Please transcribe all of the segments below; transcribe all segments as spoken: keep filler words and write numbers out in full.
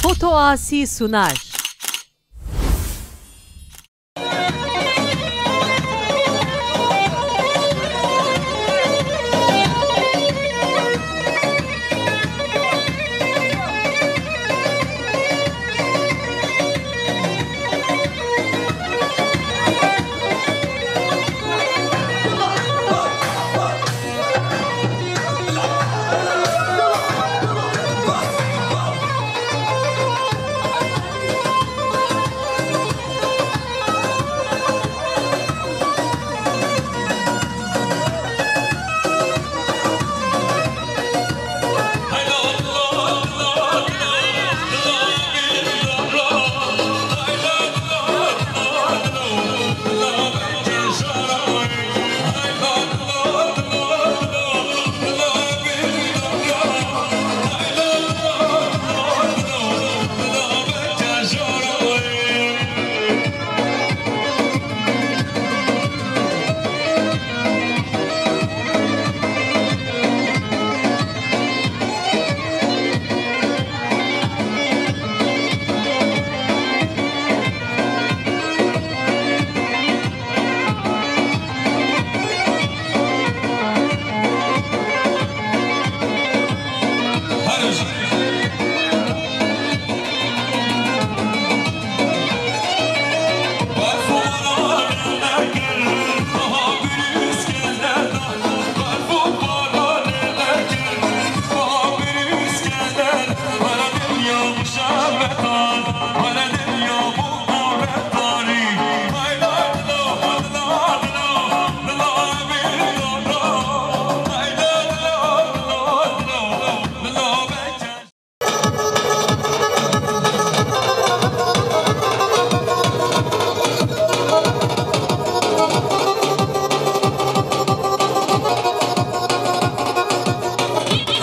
Foto Asi sunar.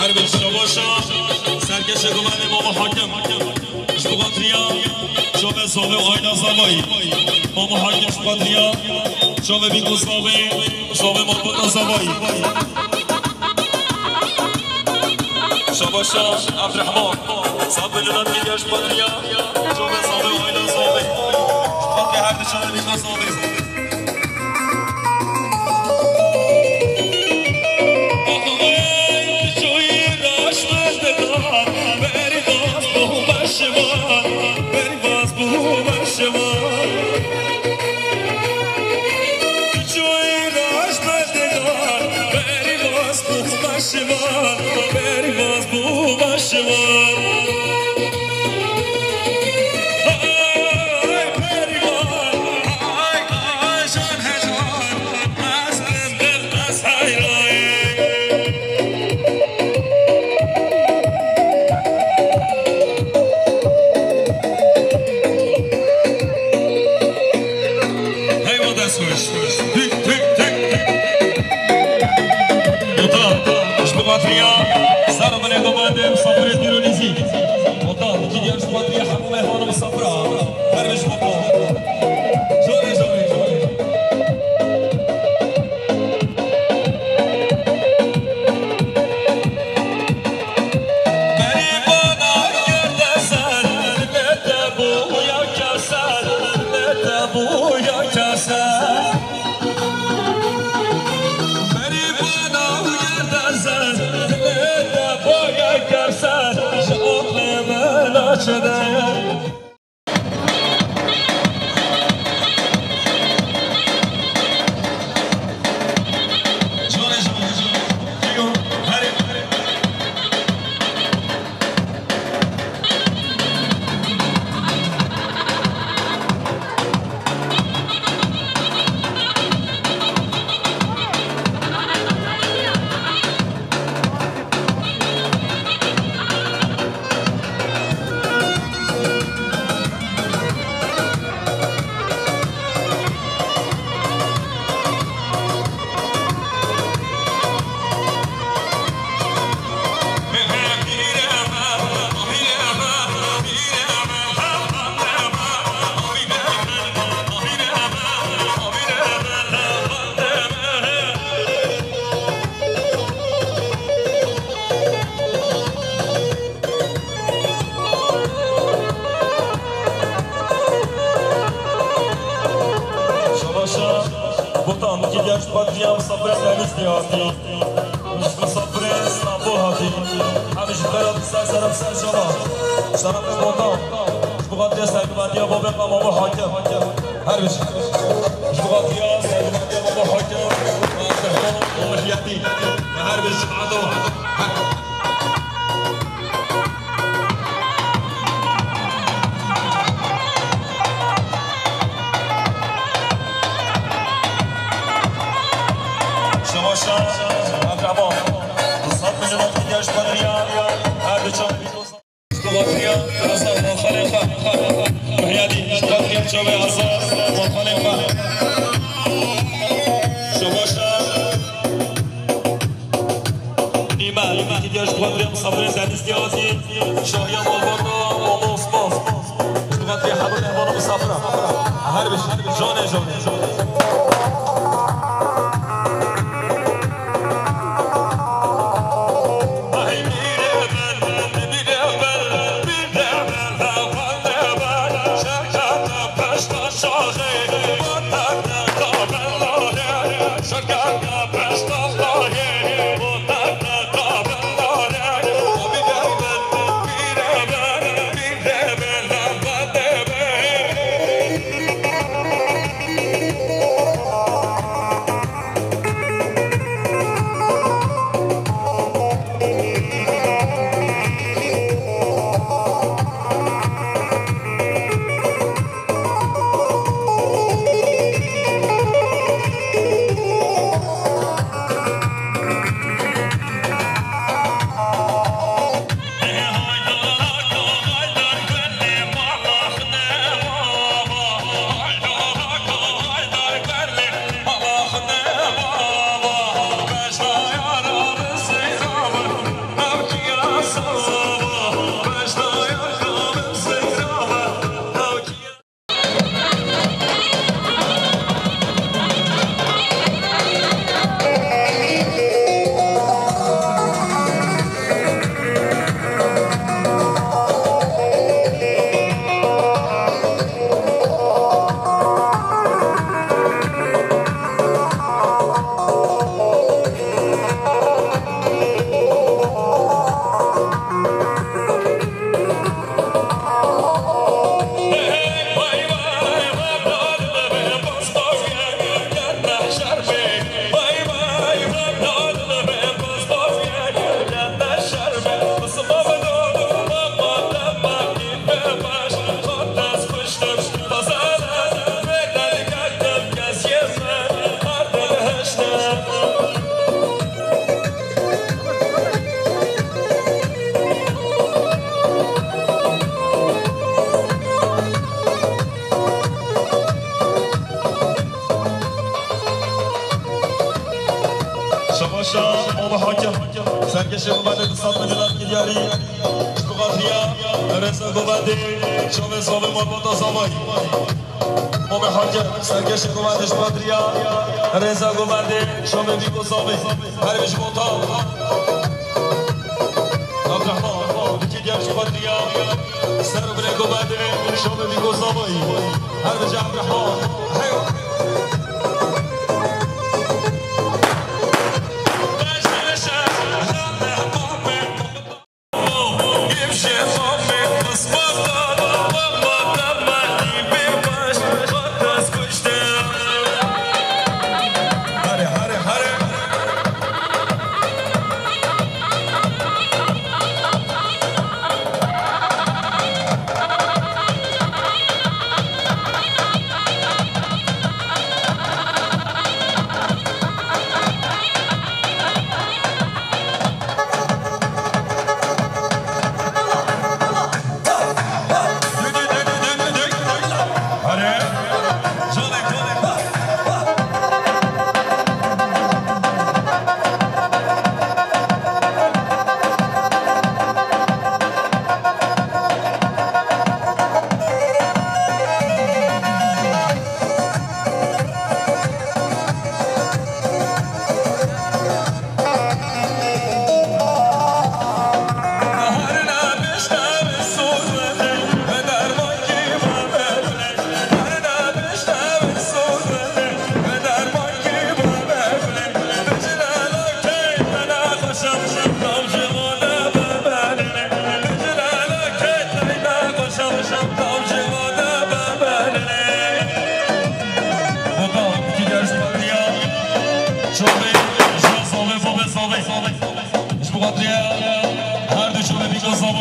Her bin şabaşa serkeşe gumanê Mama Hakim. Ji bo xatriya çavê zavê û aîla zavayî. Mama Hakim ji xatriya çavê bîn û zavê, zavê malbata zavayî. Şabaşa Abdurrahman, Sabri Lülat Gilyaş Badriya, Cobe Sabri Ayla Sabri. Şubatê her dişanê bîna Sabri. Berî vaz bû başiman, berî vaz bû başiman. Çûyî raşt bedida, berî vaz bû başiman, berî vaz bû başiman. Ay berî vaz, ay, ay, jan hejan, ez bin bin, ez heyran. Heyva dest xweş. Tik, tik, tik, tik. Ota, ji bo xatriya ser û binê gomadê misafirê pîr û nêzîk. Ota, dikî diya ji bo xatriya hemû mêhman û misafira. Her wê ji bo xwe. Jorê, jorê, jorê. Berî bana gerde ser, lê te bûya keser, lê te bûya keser. Berî bana gerde ser, lê te bûya keser, ji aqlê me naçe der. Ji xatirî em misafirê Denîz tê hatî. Ji misafirê Stenbol hatî. Em ji xêra ser ser em ser şama. Şeref botan. Ji bo xatirê sergivediya babê me Mamo Hakim. Her bijî. Ji bo xatirî sergivediya Mamo Hakim. Û Mihyetîn. Her bijî. Ado. Şebaşa, Abdurrahman. Du sed milyon ihtiyaç var ya. Her bir çay bir dost. Şebaşa, Hasan, Hasan, Hasan. Muhyadi, Şebaşa, Çavê Hasan, Hasan, Hasan. Şebaşa. Nîme, ihtiyaç kuadrê misafirê Denîz Diyazî, Şahiya Malbata, Mamo Osman. Kuadrê hemû mehmana misafira. Her bijî, canê canê. Şebaşa Mamo Hakim, serkêşê Rûmedê du sed milyonan milyarî, ji bo xatirî ya rêza govendê, çavê zavê malbata zavayî. Mamo Hakim, serkêşê govendê ji bo xatirî ya rêza govendê, çavê vî go zavê. Her bijî botan. Abdurrahman, dikî diya ji bo xatirî ya ser û binê govendê, çavê vî go zavayî. Her bijî Abdurrahman. Hey.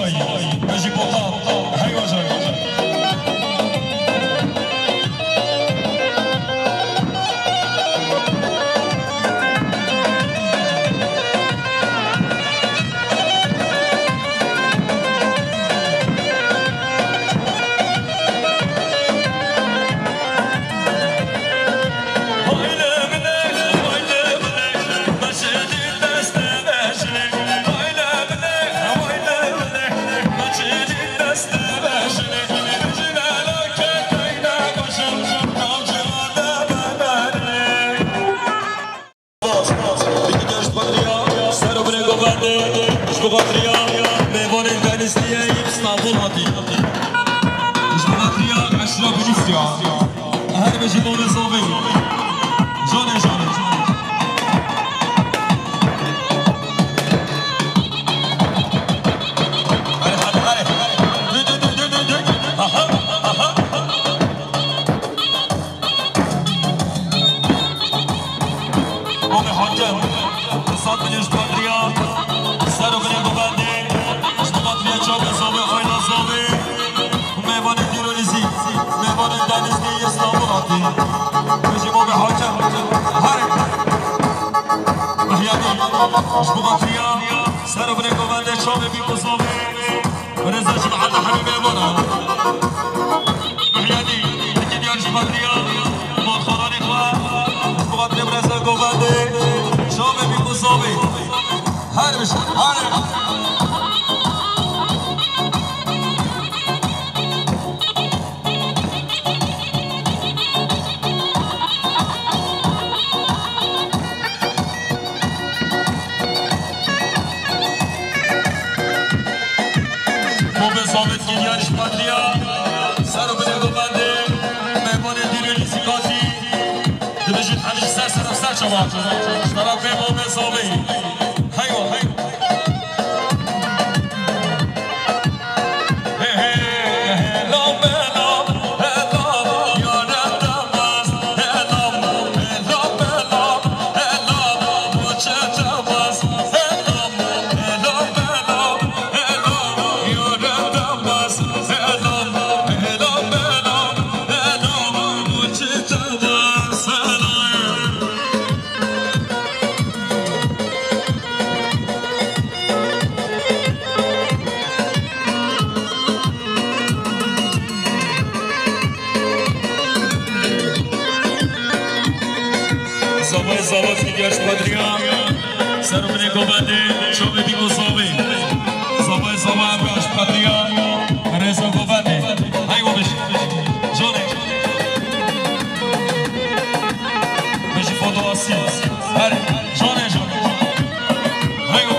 Bejî Bota, hey Ojan. Ji bo xatirî ya mêvanên Denizliyê yê Stenbol hatî. Ji bo xatirî ya Eşref Rûsya. Her bijî bo Mezavê. Canê canê. Hadi, hadi, hadi. Dök, dök, dök, dök, dök. Aha, aha. Komê hakem, sed milyon ji xatirî ya, ser û binê govendê, ji xatirî ya çavê zavê, ayna zavê, û mêvanê dîrolîzî, mêvanê Denizlî yê Stenbol hatî. Bijî komê hakem, herê. Mehyadî, ji xatirî ya, ser û binê govendê, çavê bî û zavê. Rêza ji Meheta Hemî mêvana. Mihyadî, tikî diyar ji xatirî ya, malxananê xwe, ji xatirê birêza govendê, çavê bî ku zavê. Her bijî, her. Mobe Samet Gilyan ji Patriya, ser û binê govendê, mêvanê dîrê lîstikatî, dibêjin hemî ser ser û ser çavan. Ji tera vê Mobe Samet. Heywa, heywa. Zavayê zava Gilyaş Patriya, ser û binê govendê, çavê bî ku zavê. Zavayê zava Gilyaş Patriya, rêza govendê. Hey we bijî. Canê. Bijî foto asî. Her canê canê. Hey we.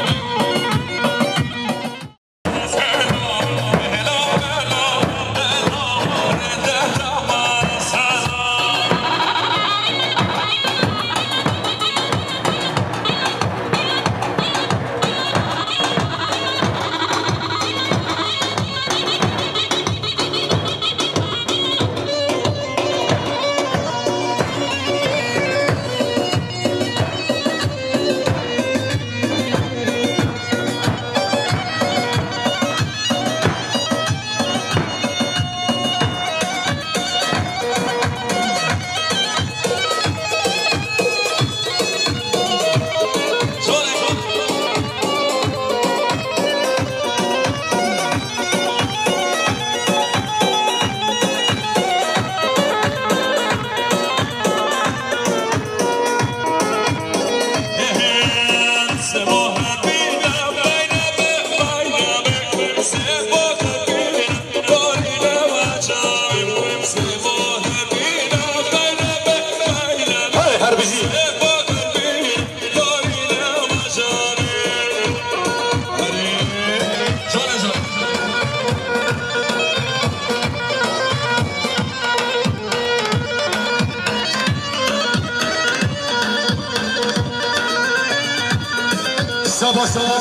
Hey, her bijî. Saba saba.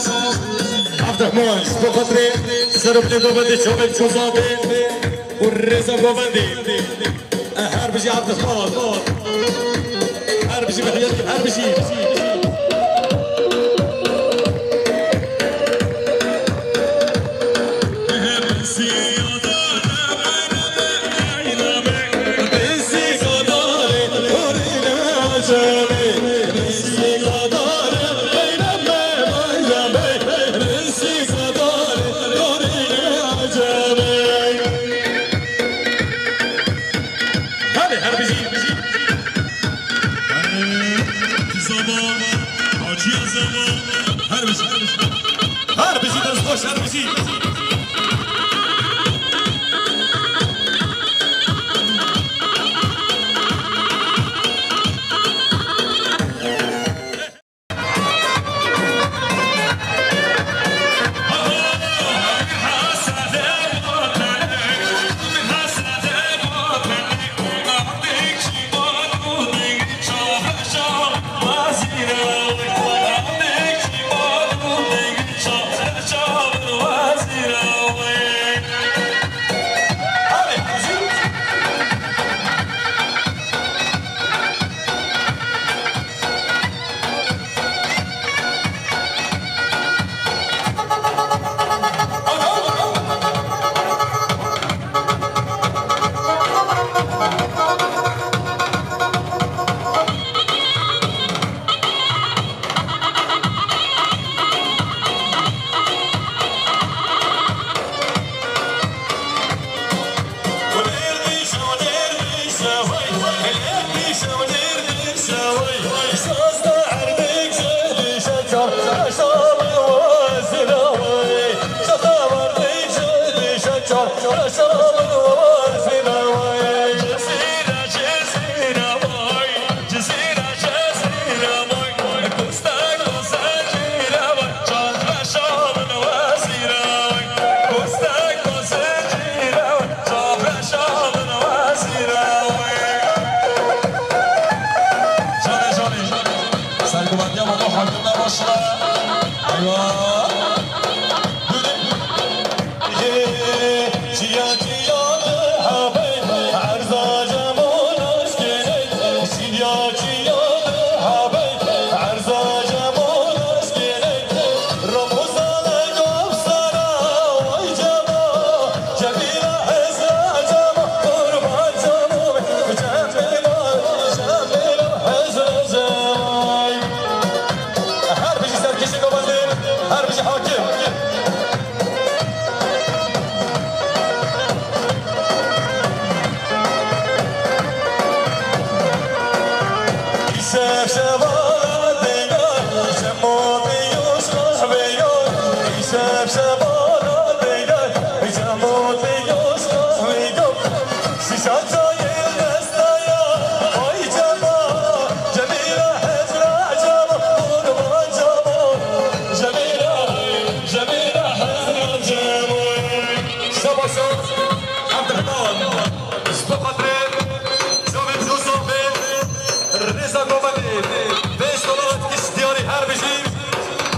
Abdurrahman, ji bo xatirê ser û binê govendê çavên kozavê û rêza govendê. Her bijî Abdurrahman. Her bijî Mehyadî, her bijî. Sergobandiya Mamo Hakim de başla. Eyvah. Her bijî serkêşî govendê, her bijî hakim. Seba ser Abdurrahman. Ji bo xatirê çavên Rûsan bê rêza govendê. Vê şola dikişt diyarî her bijî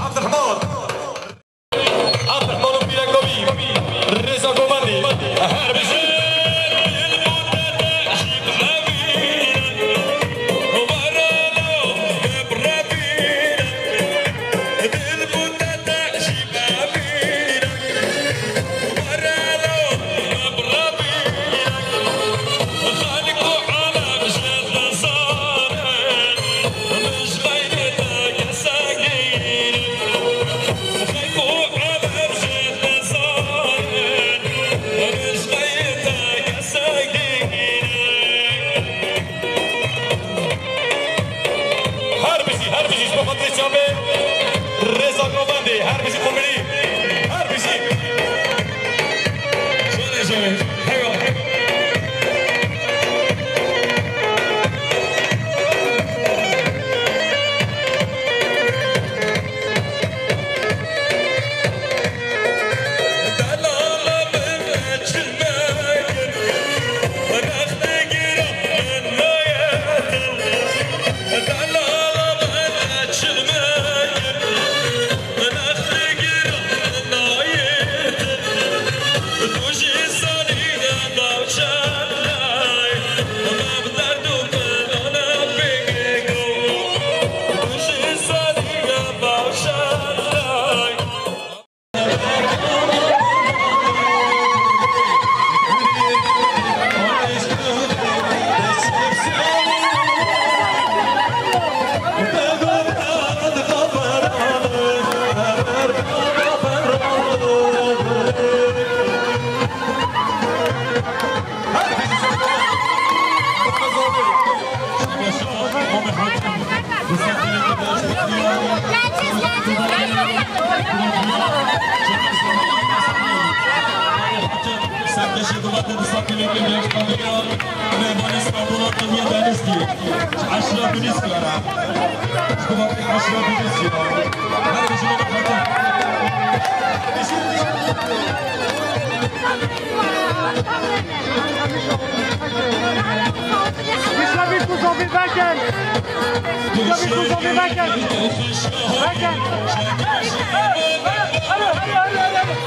Abdurrahman. Abdurrahman û pîrek govî. Rêza govendê. Her bijî. Her bijî, her bijî ji bo xatirê çavê rêza govendê, her bijî komîdî, her bijî. Şöyle, şöyle, heyva. Serkêşî Gurbetê di Sakinê Genç Kadriya, mêvanê Stenbola Temiye Denizlî. Eşref Deniz Kara. Gurbetê Eşref Deniz ya. Her bijî baba Fatih. Vous avez vous en fait vainqueur. Vous avez vous en fait vainqueur. Vainqueur. Allez, allez, allez, allez.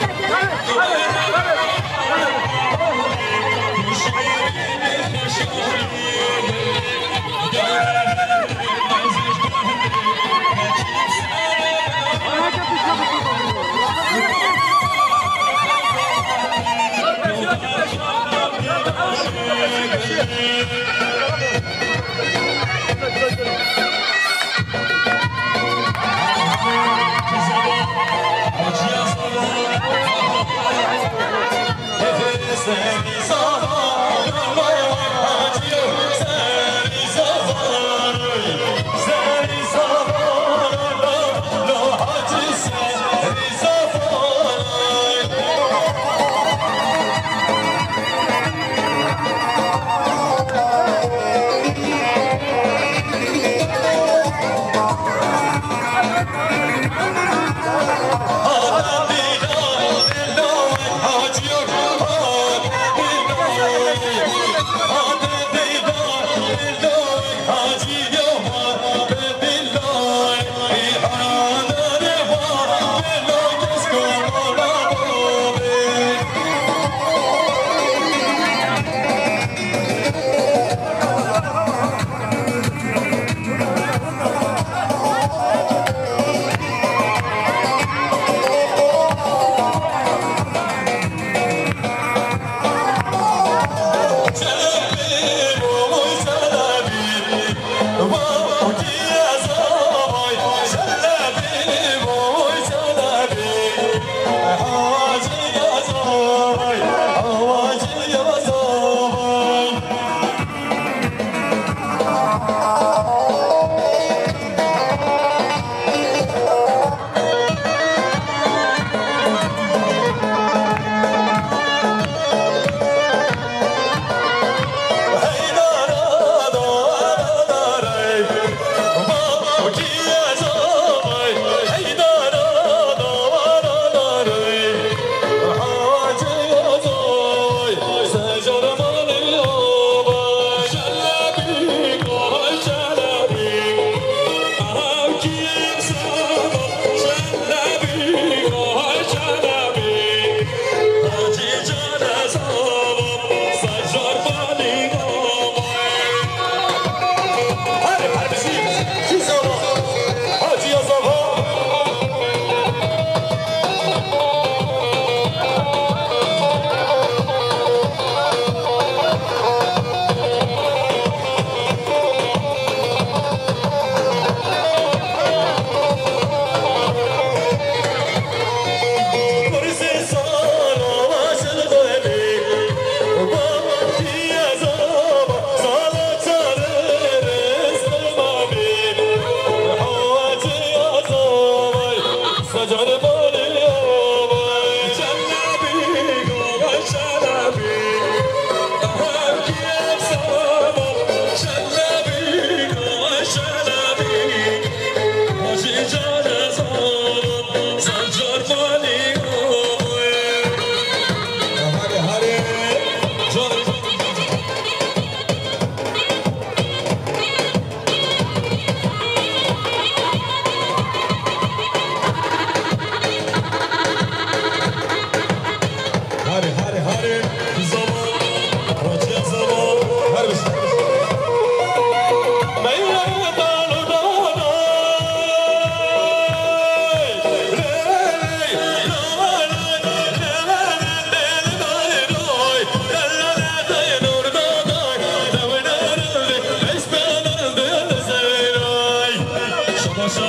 Şabaşa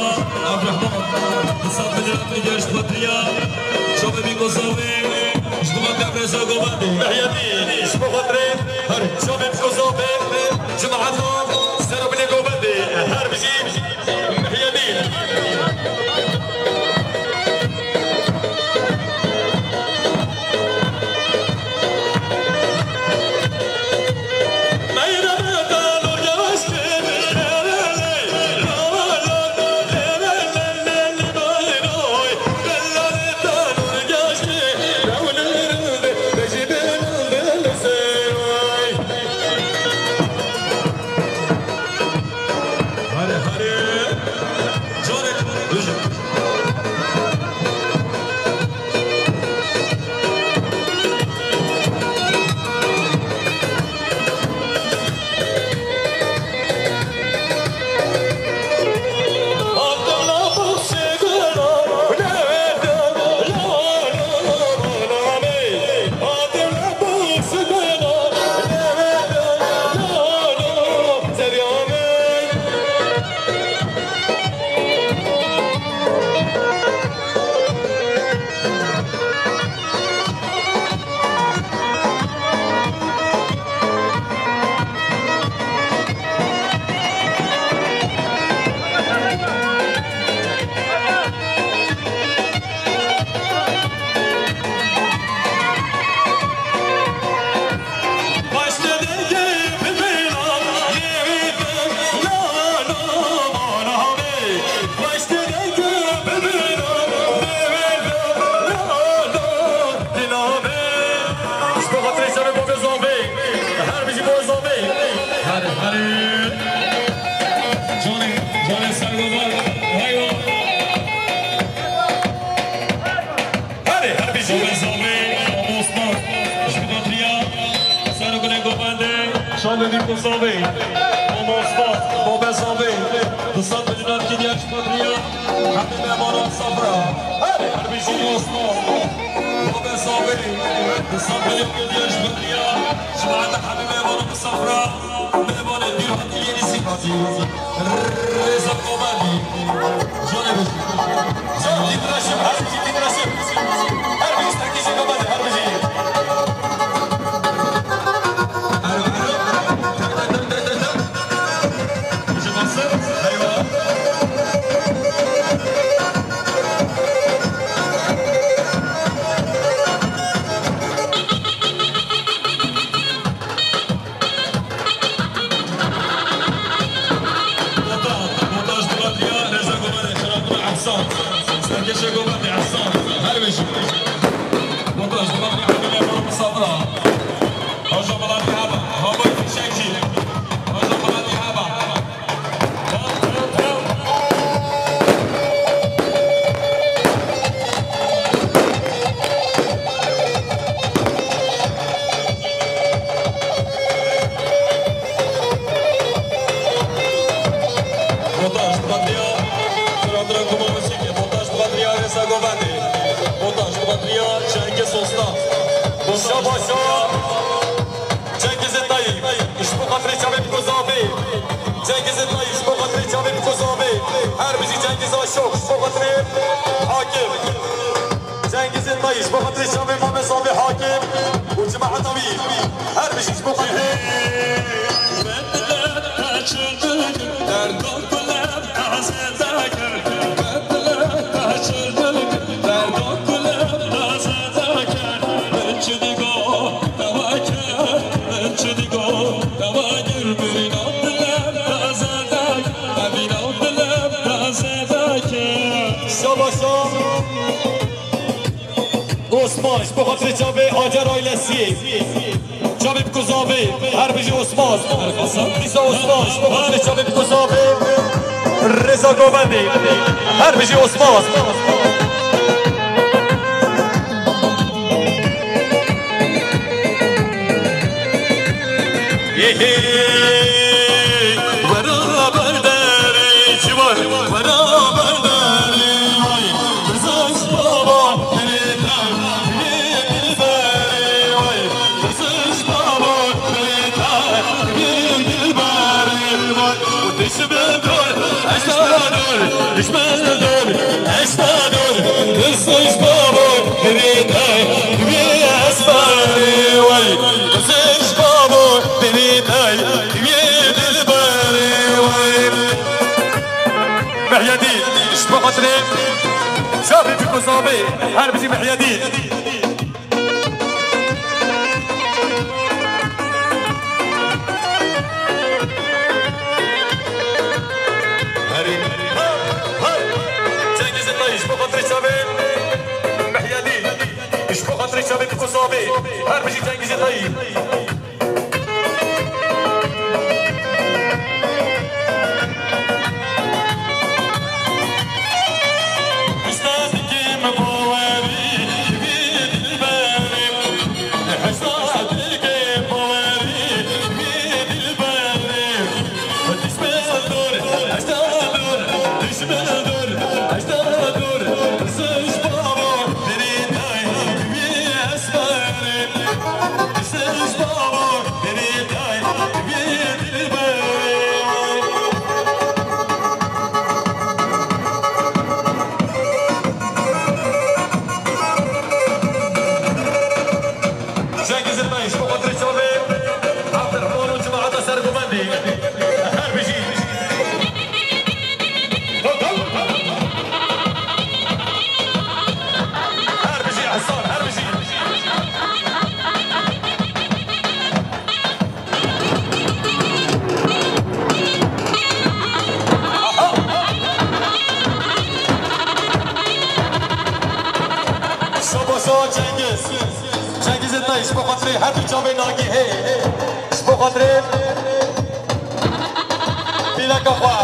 Abdurrahman, di sed milyon lira gihişt xatirî ya çavê Bîkozavê, ji bo xatirê rêza govendê. Mehyedîn, ji bo xatirê her çavê Bîkozavê, cemaeta ser binê govendê, her bijî Mehyedîn. Bi xatirê çavê babê zavê. Her bijî babê zavê. Herê, herê. Canê, canê sergovan. Heywa. Herê, her bijî. Babê zavê, mamosta. Ji xatirî ya. Serokê govendê. Şandê dî ku zavê. Mamosta. Babê zavê. Du sed milyoner kî diye ji xatirî ya. Hemî mêvanan safra. Herê, her bijî. Mamosta. Babê zavê. Du sed milyon kî diye ji xatirî ya. Ji xatirî hemî mêvanan safra. Mêvanê dûr hatî, yêrî zî hatî. Rêza govendî. Canê bijî. Can tîtraşim, her bijî tîtraşim. Her bijî serkêşê govendê, her bijî. Ero, ero. Bijî nasıl? Eyvah. Montaj, montaj, diwatiya Reza Govendê, xirabûna Ehsan. Serkêşê Govendê Ehsan. Her bijî. Montaj, diwatiya Hemî Memur Misafira. Hoca Milatî Heba. Heba Fişekçî. Hoca Milatî Heba. Montaj, diwatiya, Siratra Kuma Muzîkê, montaj, diwatiya, Rêsa Govendê, montaj, diwatiya, Cengiz Ostan, montaj, şabaşa, Cengizê Tayî, ji bo xatirê çavê biko zavê, Cengizê Tayî, ji bo xatirê çavê biko zavê, her bijî Cengiz Aşok, ji bo xatirê Hakim. Cengizê Tayî, ji bo xatirê çavê Mame Zavê Hakim û cemaeta wî. Her bijî ji bo xatirê. Şabaşa. Osman, ji bo xatirê çavê Acar ailesiyê. Çavê biko zavê, her bijî Osman. Dîsa Osman, ji bo xatirê çavê biko zavê. Rêza Govendê, her bijî Osman. Yê hey, wera ber derê ciwan, wera ber derê vay. Biziş baba, birê te, birê dilberê vay. Biziş baba, birê te, birê dilberê vay. Û dişmen dur, eşta dur, dişmen dur, eşta dur. Biziş baba, birê te, birê esmerê vay. Biziş baba, birê te, birê dilberê vay. Mihyedîn, ji bo xatirê çavê biko zavê, her bijî Mihyedîn. Herî, hey, hey. Cengizê Tayî, ji bo xatirê çavê Mihyedîn. Ji bo xatirê çavê biko zavê. Her bijî Cengizê Tayî. Cengizê Tayî, ji bo xatirê çavê Abdurrahman û cemaeta Sergovendê. Her bijî. Her bijî Ehsan, her bijî. Şabaşa Cengiz. Cengizê Tayî. Ji bo xatirê her du çavê Nagîhê, ji bo xatirê pîleka xwe,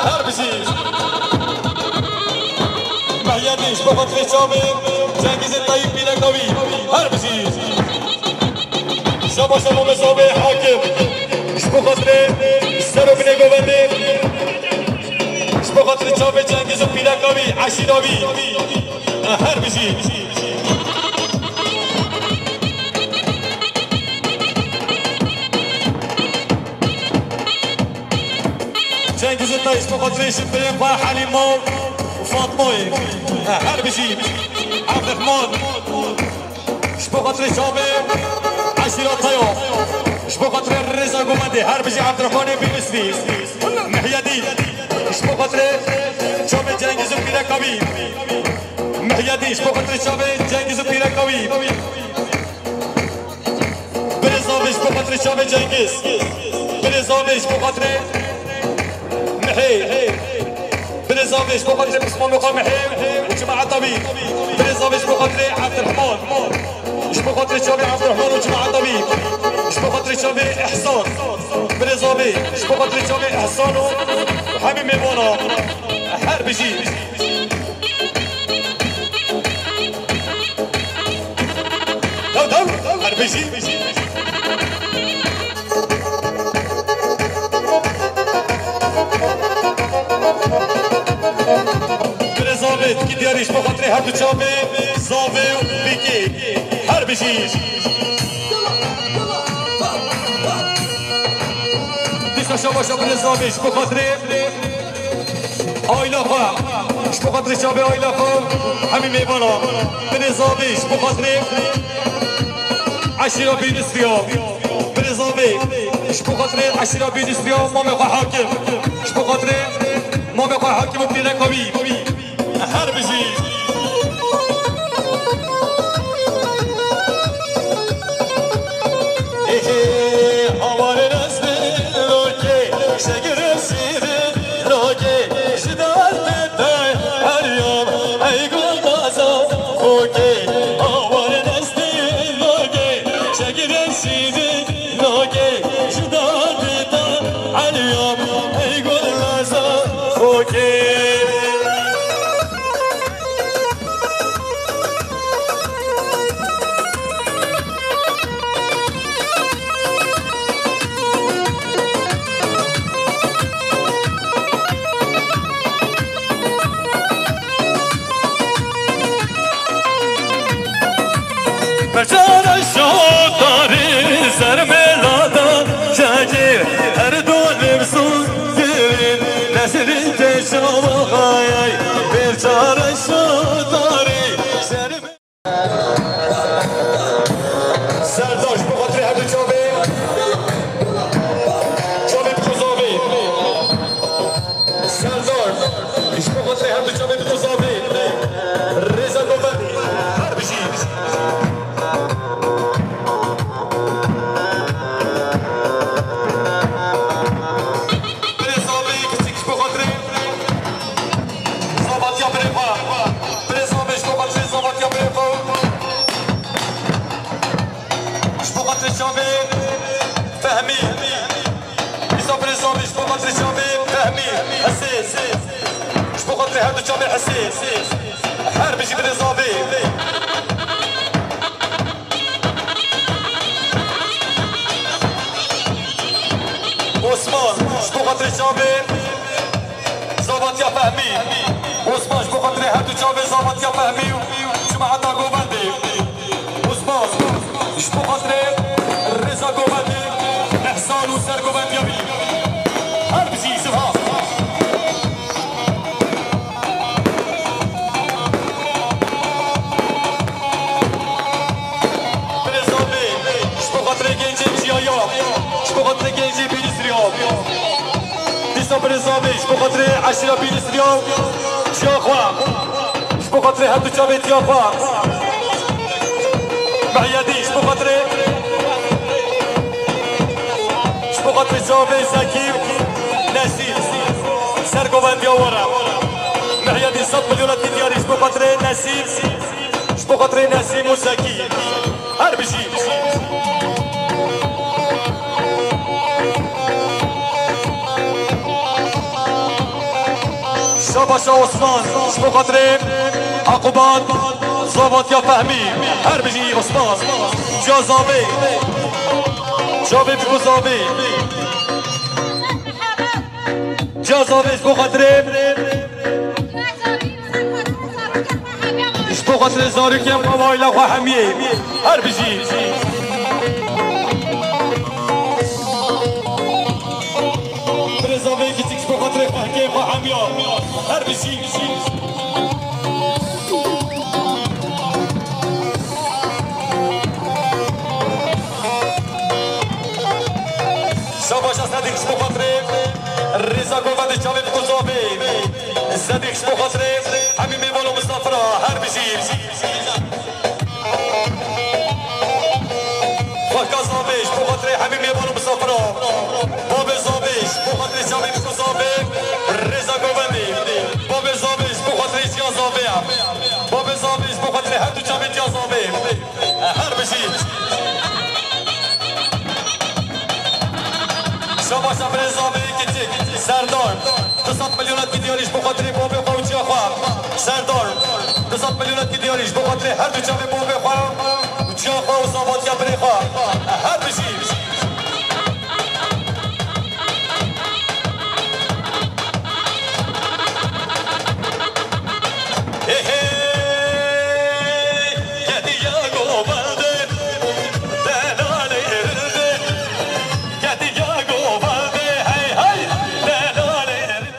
her bijî. Mehyedîn, ji bo xatirê çavê Cengîzê Tayîb, pîleka wî, her bijî. Şaba şaba Mesabê Hakim, ji bo xatirê ser û binê govendê, ji bo xatirê çavê Cengîz û pîleka wî, eşîra wî, her bijî. Cengizê Tayî, ji bo xatirê jin birên xwe Helîma û Fatmayê. Her bijî Evdirehman. Ji bo xatirê çavê eşîra Tayî. Ji bo xatirê rêza govendê. Her bijî Evdirehmanê Bînisrî. Mehyedîn. Ji bo xatirê çavê Cengîz û pîleka wî. Mehyedîn, ji bo xatirê çavê Cengîz û pîleka wî. Birêz Avê, ji bo xatirê çavê Cengîz. Birêz Avê, ji bo xatirê Mihê. Birêz Avê, ji bo xatirê pismamê xwe Mihê û cemaeta wî. Birêz Avê, ji bo xatirê Evdirehman. Ji bo xatirê çavê Evdirehman û cemaeta wî. Ji bo xatirê çavê Îhsan. Birêz Avê, ji bo xatirê çavê Îhsan û hemî mêvana. Her bijî. Dew, dew, her bijî. Birêz Avê, tikî diyarî ji bo xatirê her du çavê Zavê û Bîkê. Her bijî. Dîsa şabaşa Birêz Avê ji bo xatirê Aîla xwe, ji bo xatirê çavê aîla xwe, hemî mêvana. Birêz Avê, ji bo xatirê eşîra Bînisriya. Birêz Avê, ji bo xatirê eşîra Bînisriya, mamê xwe Hakim. Ji bo xatirê mamê xwe Hakim û pîleka wî. Her bijî. Ê, hawarê nestin rokê, şegirê sîvî rokê, ji derdê te heriyam, ey gulbaza xokê. Hawarê nestin rokê, şegirê sîvî rokê, ji derdê te heriyam, ey gulbaza xokê. Perçara şotarî sermêla da çekîr, her du limsûn girîn, nesrî te şawa xayay, perçara şotarî sermê- Serdar, ji bo xatirê her du çavê, çavê bi quzavê. Serdar, ji bo xatirê her du çavê bi quzavê. Rêza govendê, her bijî. Birêz Avê, kiçik ji bo xatirê zavatiya birê xwe. Birêz Avê, ji bo xatirê zavatiya birê xwe. Ji bo xatirê çavê Fehmî. Dîsa Birêz Avê, ji bo xatirê çavê Fehmî. Hesê. Ji bo xatirê her du çavê Hesê. Her bijî Birêz Avê. Osman, ji bo xatirê çavê zavatiya Fehmî. Osman, ji bo xatirê her du çavê zavatiya Fehmî û cemaeta govendê. Osman, ji bo xatirê rêza govendê, Îhsan û sergovendiya wî. Her bijî Zilha. Birêz Avê, ji bo xatirê gencê çiyaya, ji bo xatirê gencê Bînisriya. Dîsa Birêz Avê, ji bo xatirê eşîra Bînisriya, çiya xwe. Ji bo xatirê her du çavê tiya xwe. Mehyedîn, ji bo xatirê, ji bo xatirê çavê Zekî, Nesîm. Sergovendiya we re. Mehyedîn sed milyona tî diyarî ji bo xatirê Nesîm. Ji bo xatirê Nesîm û Zekî. Her bijî. Paşa Osman, ji bo xatirê Aqubat, Zavatiya Fehmî, her bijî Osman. Ciya Zavê, Çavê Biko Zavê. Ciya Zavê ji bo xatirê, ji bo xatirê zarokên xwe, aîla xwe hemiyê. Her bijî. Birêza vê kiçik ji bo xatirê xwehkê xwe hemiya. Her bijî. Şabaşa Sedîk ji bo xatirê Rêza Govendê Çavê Biko Zavê. Sedîk ji bo xatirê hemî mêvana misafira. Her bijî. Xwehka Zavê ji bo xatirê hemî mêvan û misafira. Bavê Zavê ji bo xatirê Çavê Biko Zavê. Rêza Govendê. Bavê Zavê ji bo xatirê Ciya Zavê. Bavê Zavê ji bo xatirê her du çavê Ciya Zavê. Her bijî. Şabaşa birê Zavê kiçik. Serdar. Du sed milyonetkî diyarî ji bo xatirê bavê xwe û ciya xwe. Serdar. Du sed milyonetkî diyarî ji bo xatirê her du çavê bavê xwe û ciya xwe û zavatiya birê xwe. Her bijî. Hey, hey, ketiya govendê, delalê rindê, ketiya govendê, hey, hey, delalê rindê.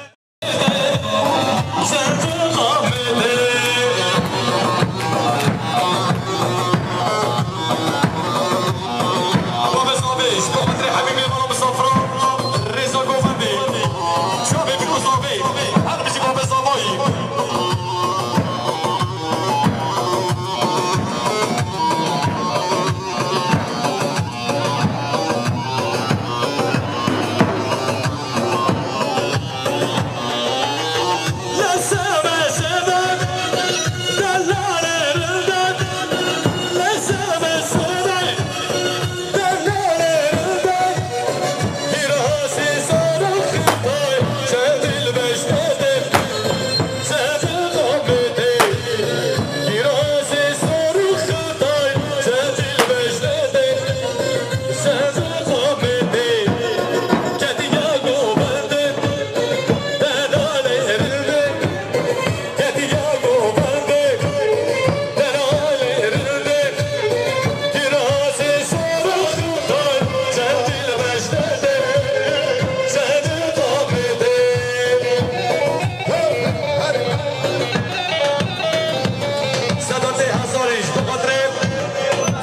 Sedatê Hezarî ji bo xatirê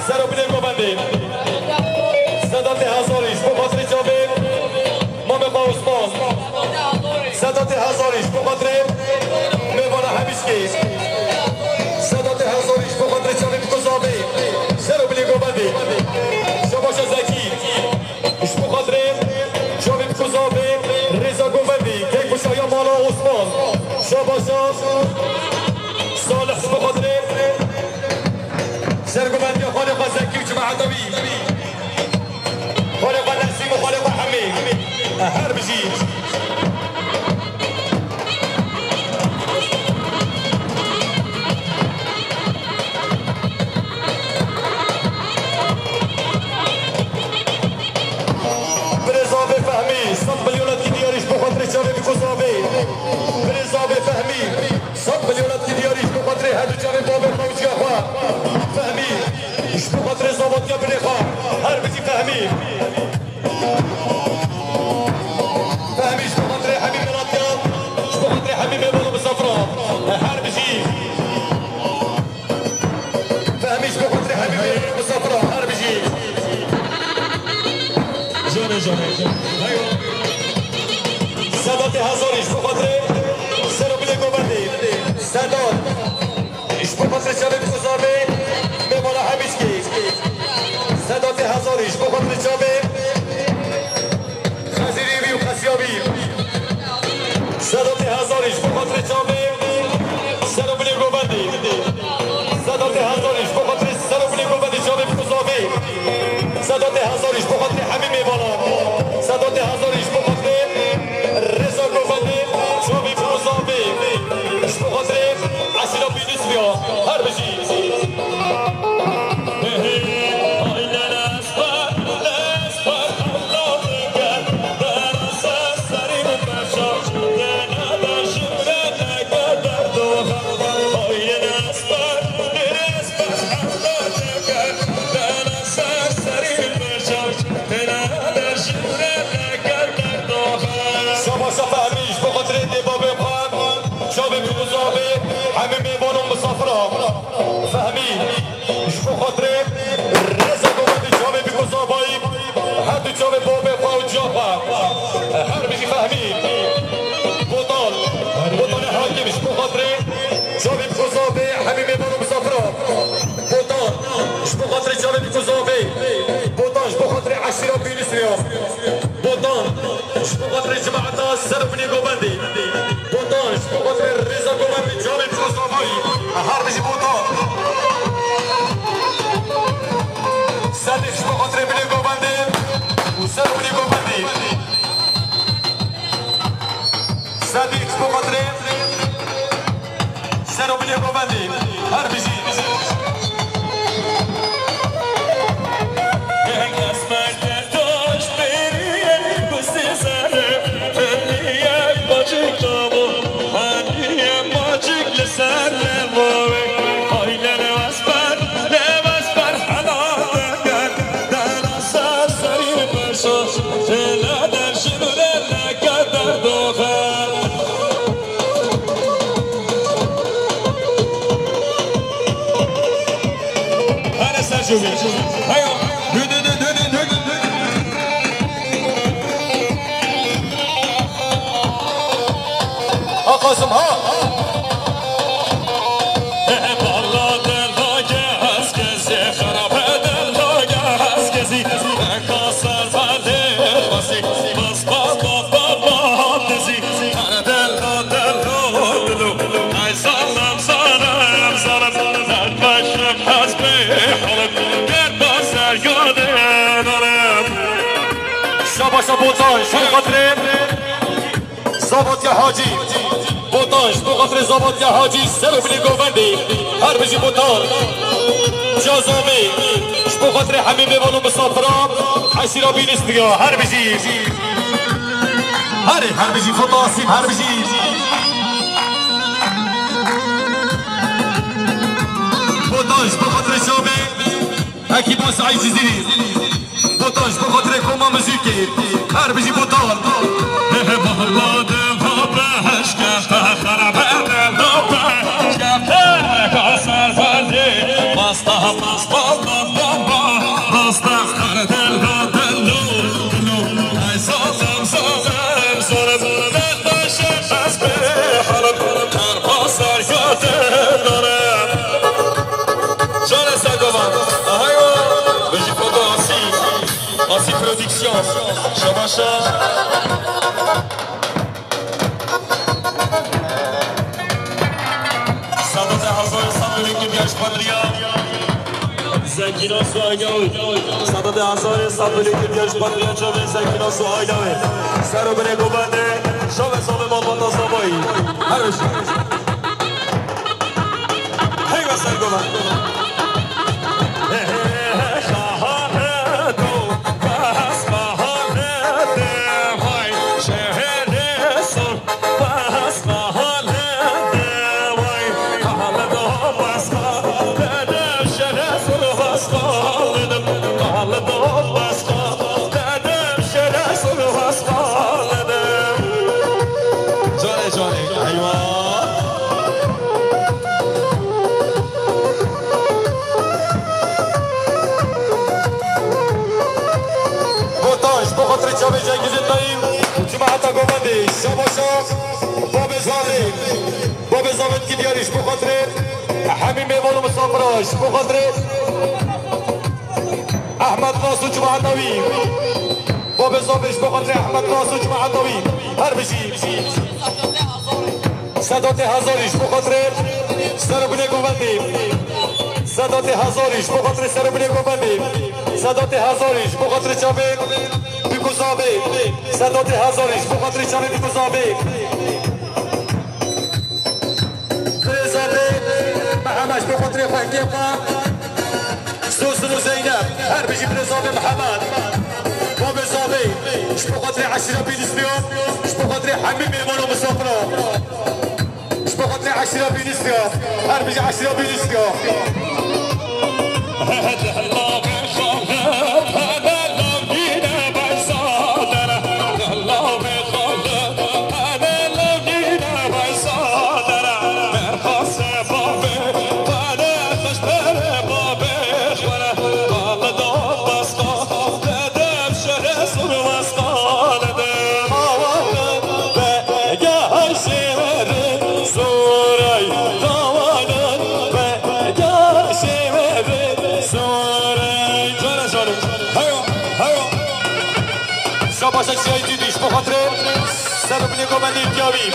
Serobilê Govendê. Sedatê Hezarî ji bo xatirê çavê Mamê xwe Osman. Sedatê Hezarî ji bo xatirê mêvana Hemîşkê. Sedatê Hezarî ji bo xatirê çavê Biko Zavê. Serobilê Govendê. Şabaşa Zekî. Ji bo xatirê çavê Biko Zavê, Rêza Govendî, keyf û şahiya mala Osman. Şabaşa Salih ji bo xatirê sergovendiya xalê xwe Zekî û cemaeta wî. Xalê xwe Nesîm û xalê xwe Hemî. Her bijî. Birêzavê Fehmî, sed milyonetkî diyarî ji bo xatirê çavê Biko Zavê. Birêzavê Fehmî, sed milyonetkî diyarî ji bo xatirê her du çavê bavê xwe û ciya xwe. Fehmî, ji bo xatirê zavatiya birê xwe. Her bijî Fehmî. Fehmî ji bo xatirê hemî welatiyan, ji bo xatirê hemî mêvan û misafiran. Her bijî. Fehmî ji bo xatirê hemî mêvan û misafiran. Her bijî. Canê, canê. Sedatê Hezarî ji bo xatirê Serobilê Govendê. Sedat. Ji bo xatirê çavê Biko Zavê, mêvana Hemîşkê. Sedatê Hezarî ji bo xatirê çavê Xezîrê wî û Xesiya wî. Sedatê Hezarî ji bo xatirê çavê Serobilê Govendê. Sedatê Hezarî ji bo xatirê Serobilê Govendê çavê Biko Zavê. Sedatê Hezarî ji bo xatirê hemî mêvanan. Sedatê Hezarî ji bo xatirê Rêza Govendê çavê Biko Zavê. Ji bo xatirê binê govendê û ser û binê govendê. Sedîq ji bo xatirê ser û binê govendê. Her bijî. Hele ser şöyle. Heyo. Dönün, dönün, dönün, dönün. Ha Kasım, ha. Şabaşa Botan, ji bo xatirê Zavatya Hacî. Botan, ji bo xatirê Zavatya Hacî, ser û binê govendê. Her bijî Botan. Cazamê, ji bo xatirê hemî mêvan û misafiran, esîra bînîstiya, her bijî. Herê, her bijî Fota Asîm, her bijî. Botan, ji bo xatirê Şamê, Ekîba Saîd Cizîrî. Botan, ji bo xatirê koma muzîkê, her bijî Botan. Jana Sagovan, ahayo, bijî Foto Asî, Asî Production, şabaşa. Sadatê Hazarê sed milî kiriya ji Bedriya. Zekîna Suayda. Sadatê Hazarê sed milî kiriya ji Bedriya çavê Zekîna Suayda. Ser û binê govendê, şovê salê malbata Zabayî. Her weş. Heyva ser govend. Canê canê, eywa. Botan, ji bo xatirê çavê Cengizê Tayî û cemaeta govendê, şabaşa babê Zavê. Babê Zavê dikî diyarî ji bo xatirê hemî mêvan û misafira, ji bo xatirê Ehmed Nas û cemaeta wî. Babê Zavê ji bo xatirê Ehmed Nas û cemaeta wî. Her bijî. Sedatê Hazarî ji bo xatirê ser û binê govendê. Sedatê Hazarî ji bo xatirê ser û binê govendê. Sedatê Hazarî ji bo xatirê çavê Bîkû Zavê. Sedatê Hazarî ji bo xatirê çavê Bîkû Zavê. Birêza bê Mihemed ji bo xatirê xwehkê xwe. Sosin û Zeynep, her bijî birêza bê Mihemed. Babê Zavê, ji bo xatirê eşîra Bînîstiya, ji bo xatirê hemî mêvan û misafira. Ji bo xatirê eşîra Bînîstiya, her bijî eşîra Bînîstiya. Şabaşa Çiyayê Cîdî ji bo xatirê ser û binê govendê îtiyabî.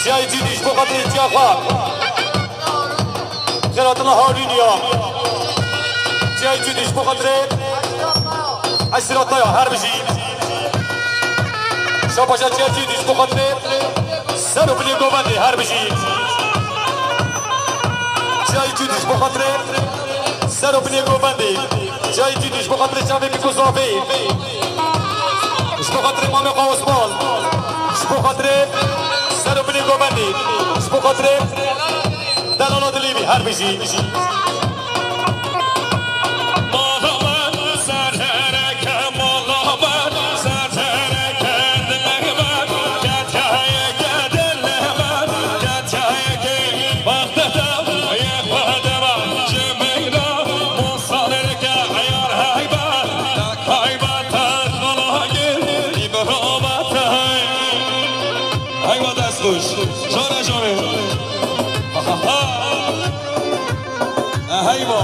Çiyayê Cîdî ji bo xatirê îtiya xwe. Xêratina Harûniya. Çiyayê Cûdî ji bo xatirê eşîreta ya her bijî. Şapaşa Çiyayê Cûdî ji bo xatirê ser û binê govendê her bijî. Çiyayê Cûdî ji bo xatirê ser û binê govendê. Çiyayê Cûdî ji bo xatirê çavê pîk û zavê. Ji bo xatirê mamê xwe Osman. Ji bo xatirê ser û binê govendê. Ji bo xatirê delala dilî bî her bijî. Heyva dest xweş. Jane, jane. Ha, ha, ha. E, heyva.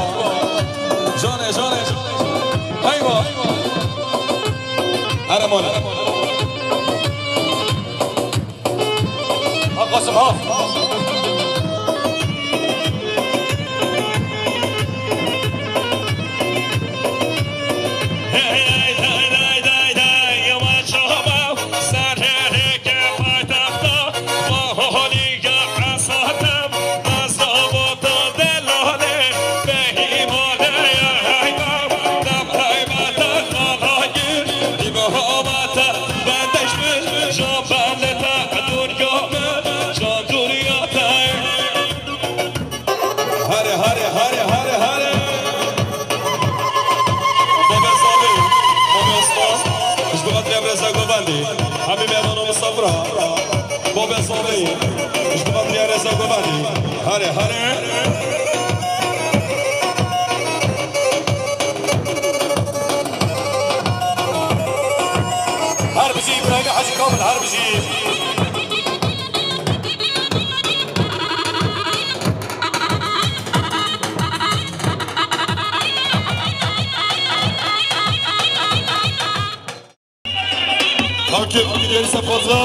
Jane, jane. Heyva. Heremane. Ha, Qasim, ha. Hare, hare, hare, hare, hare. Babê Zavê, Mamê Osman, ji bo xatirê Reza Govendî. Hemî mêvan û misafira. Babê Zavê, ji bo xatirê Reza Govendî. Hare, hare. Her bijî Îbrahîmê Hecî Kamil, her bijî. Xakê Abî Derîsa Fatra,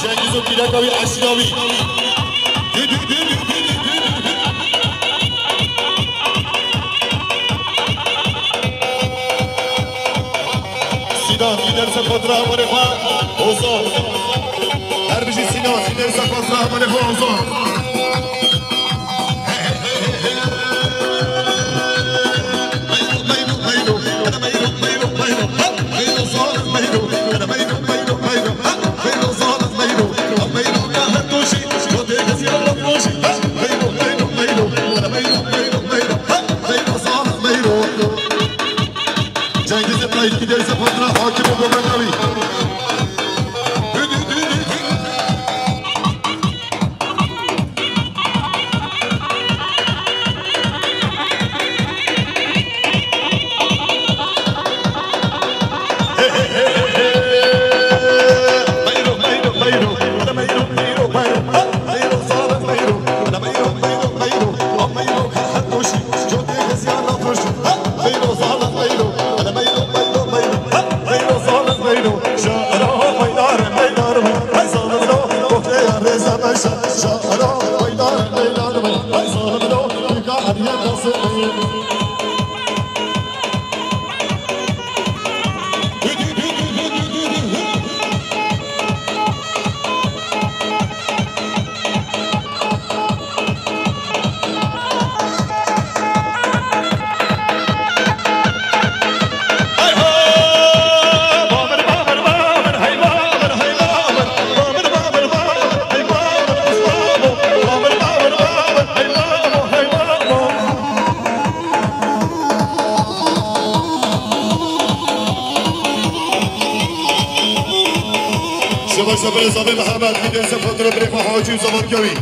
Cengîz û pîreka wî, eşîra wî. Dü, dü, dü. Sînan, Îderîsa Fatra, hevalê xwe, Ozan. Her bijî Sînan, Îderîsa Fatra, hevalê xwe, Ozan. Cengizê Tayyîpî Derîsa Fatra, hakimê Govendî. Şebaşa Belê Zavê Mihemed, Hîdê Sefotire Birê xwe Hacî û Zevat Gewî.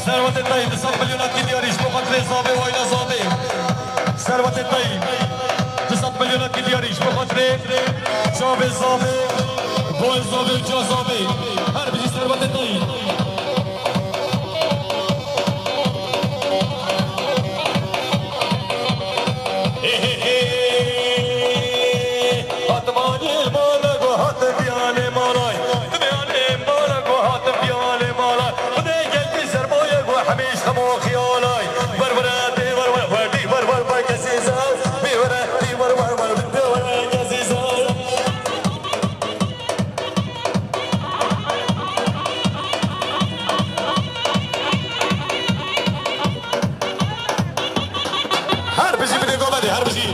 Serwetê Tayî, du sed milyonan dî diyarî ji bo xatirê Zavê û aîla Zavê. Serwetê Tayî, du sed milyonan dî diyarî ji bo xatirê çavê Zavê, boyê Zavê û ciya Zavê. Her bijî Serwetê Tayî. Her bijî bidê govendê, her bijî.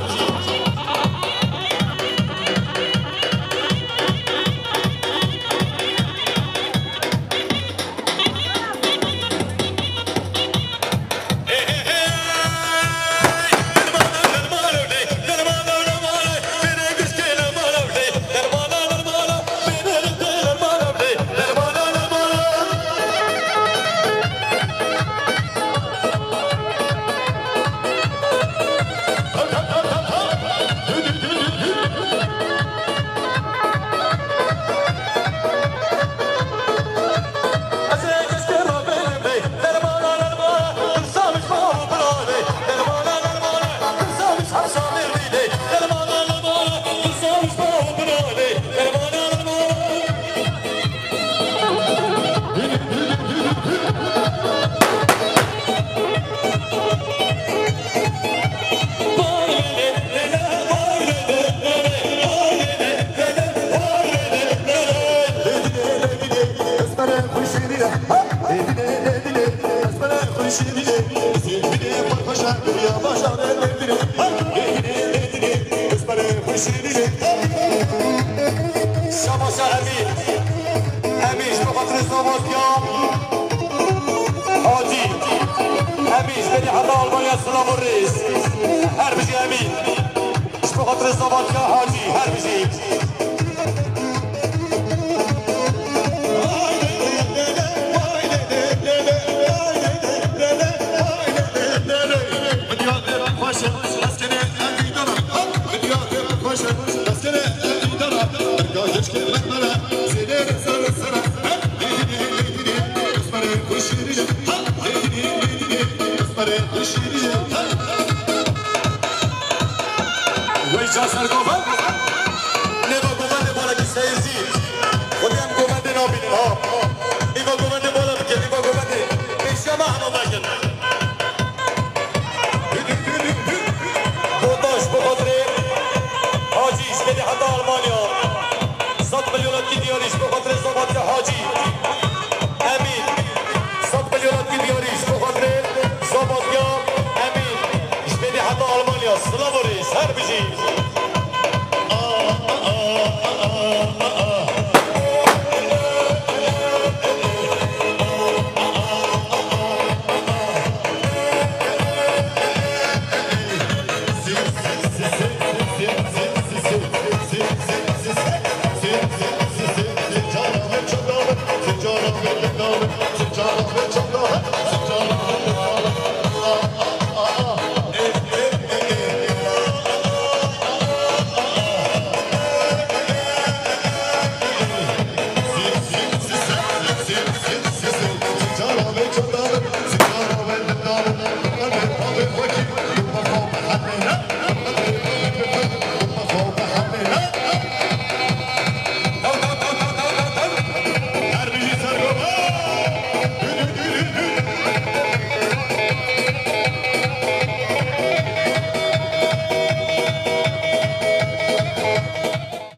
Şabaş Emîn. Emîn, ji bo xatirê Savatya Hacî. Emîn, ji berî heta Albanya, selam û rêz. Her bijî Emîn. Ji bo xatirê Savatya Hacî, her bijî. Wey ca sergovan.